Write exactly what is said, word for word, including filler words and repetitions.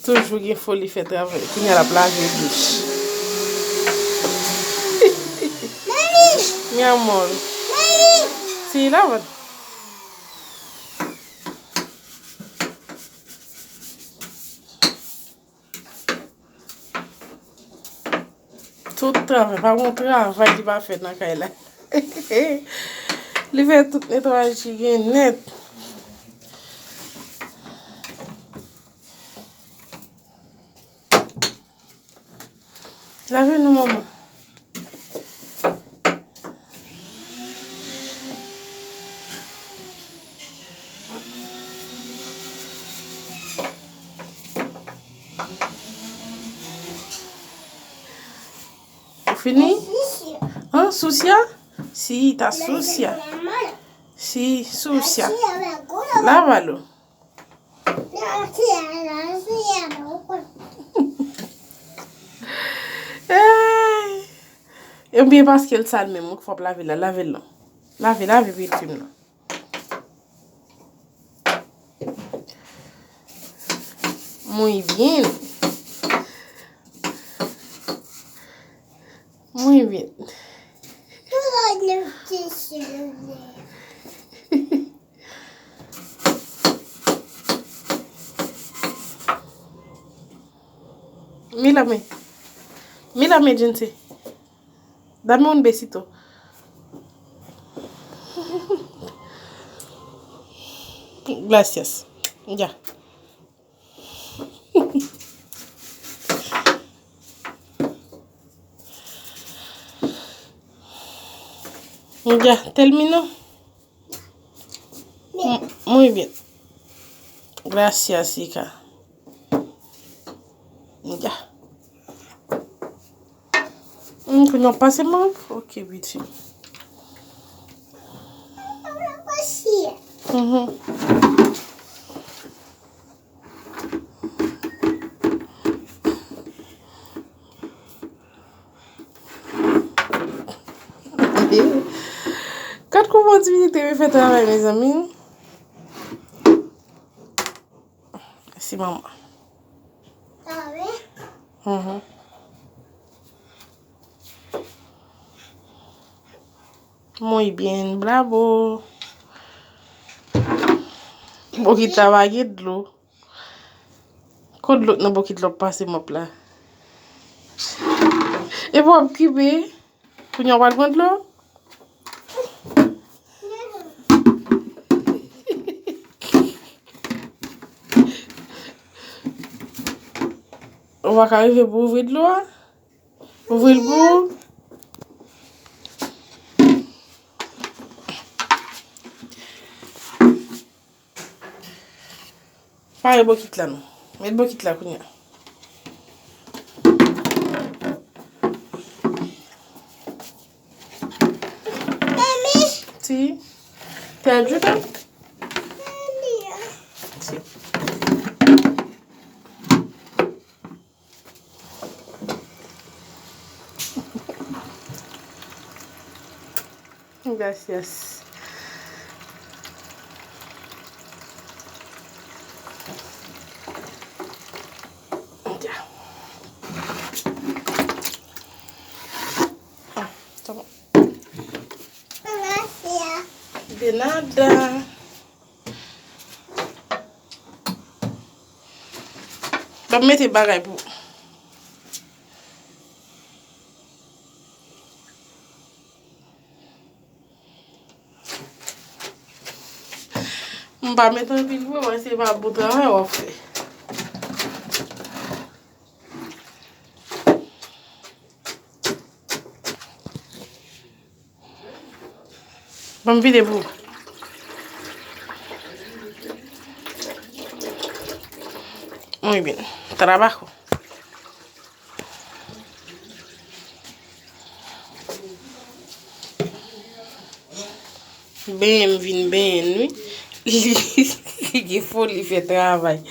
Toujou gen foli fè travay. Kounye a l ap lave douch. Mi amor. Si, lave. Tout travay, pa gon travay li pa fè nan kay la. Li fè tout netwayaj ki gen nèt. Lave nou, manman. Ou fini? An, sucia? Si, está sucia. Si, sucia. Lávalo. Ey! Ebyen, paske l sal menm, wi, fò w lave l la. Lave l non. Lave, lave pitit fi m nan. Muy bien. Muy bien. Mírame. Mírame, Jinsi. Dame un besito. Gracias. Ya. Ya, terminó. Mu- Muy bien. Gracias, hija. Ya. Hmm, kounye a w pase mòp? Ok, pitit. Mhm. Gad kòman ti pitit te fè travay, mezanmi. Mèsi, manman. Mhm. Muy bien, bravo. Bokit la pa gen dlo. Kot dlo k nan bokit la w ap pase mòp la? Epi w ap kibe. Kounye a w pral pran dlo? Ou pa ka rive pou ouvri dlo a? Ouvri l pou ou. Pare bokit la non. Met bokit la kounye a. Si. Te ajoute? Si. Gracias. Ya. Ah, tá bom. De nada. Ban m mete bagay pou. M pa mete anpil vre, wè se pa bon travay w ap fè. Ban m vide pou ou. Muy bien. Trabajo. Benyen m vin benyen n wi. Li, li gen foli fè travay.